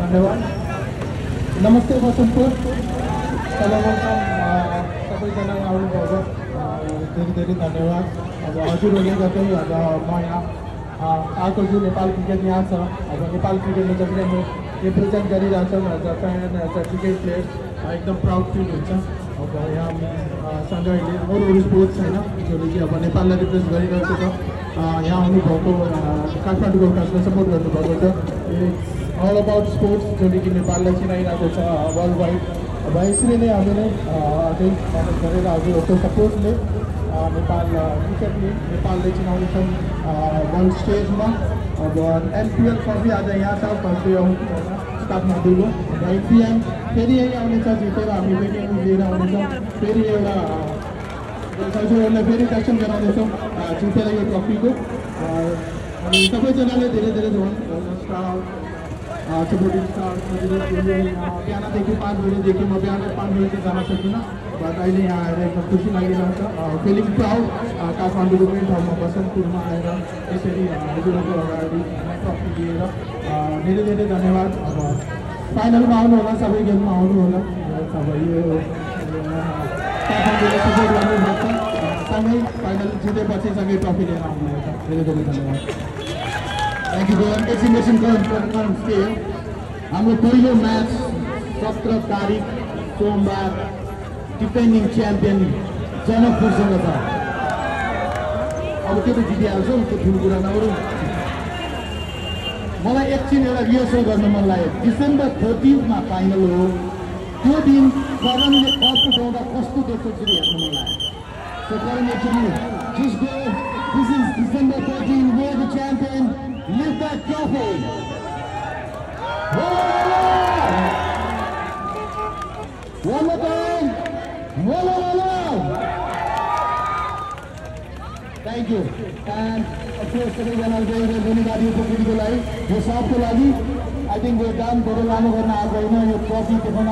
धन्यवाद। नमस्ते बसन्तपुर, सबैजना आउनुभयो, धेरै धेरै धन्यवाद। अब हजुरहरूले गर्दै अब म यहाँ आएको छु। नेपाल क्रिकेट यहाँ छ। अब नेपाल क्रिकेटले जसरी म रिप्रेजेन्ट गरिरहेको छ as a fan as a cricket player एकदम प्राउड फिल हुन्छ। अब यहाँ सँग अहिले अरू स्पोर्ट्स छैन जसले कि अब नेपाललाई रिप्रेजेन्ट गरिरहेको छ। यहाँ आउनुभएको काठमाडौँको खासमा सपोर्ट गर्नुभएको छ। अल अबाउट स्पोर्ट्स जसले कि नेपाललाई चिनाइरहेको छ वर्ल्ड वाइड। अब यसरी नै हामीले अझै मेहनत गरेर हजुरहरूको सपोर्टले नेपाल क्रिकेटले नेपालले चिनाउनेछौँ वर्ल्ड स्टेजमा। अब एनपिएल ट्रफी आज यहाँ छ फर्स्ट डे आउँछ काठमाडौँको। र एपिएम फेरि यहीँ आउनेछ, जितेर हामी फेरि लिएर आउनेछौँ। फेरि एउटा हजुरहरूलाई फेरि दर्शन गराउनेछौँ जितेर यो ट्रफीको। अनि सबैजनाले धेरै धेरै सपोर्टिङ स्टार बिहानदेखि 5 बजीदेखि म बिहान 5 बजी जान सकिनँ, बट अहिले यहाँ आएर एकदम खुसी लागिरहेको छ। फिलिङ प्राउड काठमाडौँको मेन ठाउँमा बसन्तपुरमा आएर यसरी हजुरहरूको अगाडि ट्रफी दिएर धेरै धेरै धन्यवाद। अब फाइनलमा आउनु होला, सबै गेममा आउनु होला। अब यो काठमाडौँले सपोर्ट गर्नुपर्छ, सँगै फाइनल जितेपछि सँगै ट्रफी लिएर आउनुहुन्छ। धेरै धेरै धन्यवाद। Thank you for exhibition stay. हाम्रो पहिलो म्याच 17 तारिक सोमबार डिफेन्डिङ च्याम्पियन जनकपुरसँग छ। अब त्यो त जितिहाल्छौँ, त्यो ठुलो कुरा नगरौँ। मलाई एकछिन एउटा रिहर्सल गर्न मन लाग्यो। डिसेम्बर 13 फाइनल हो, त्यो दिन करणले कप उठाउँदा कस्तो देख्छ फेरि हेर्न मन लाग्यो। So Karan, actually, just go. This is December 13, we're the champion. Lift that trophy. One more time. One. Thank you. And of course, सबैजना धन्यवाद यो सबको लागि। I think we're done. धेरै लामो गर्न आएको होइन, यो ट्रफी देखाउन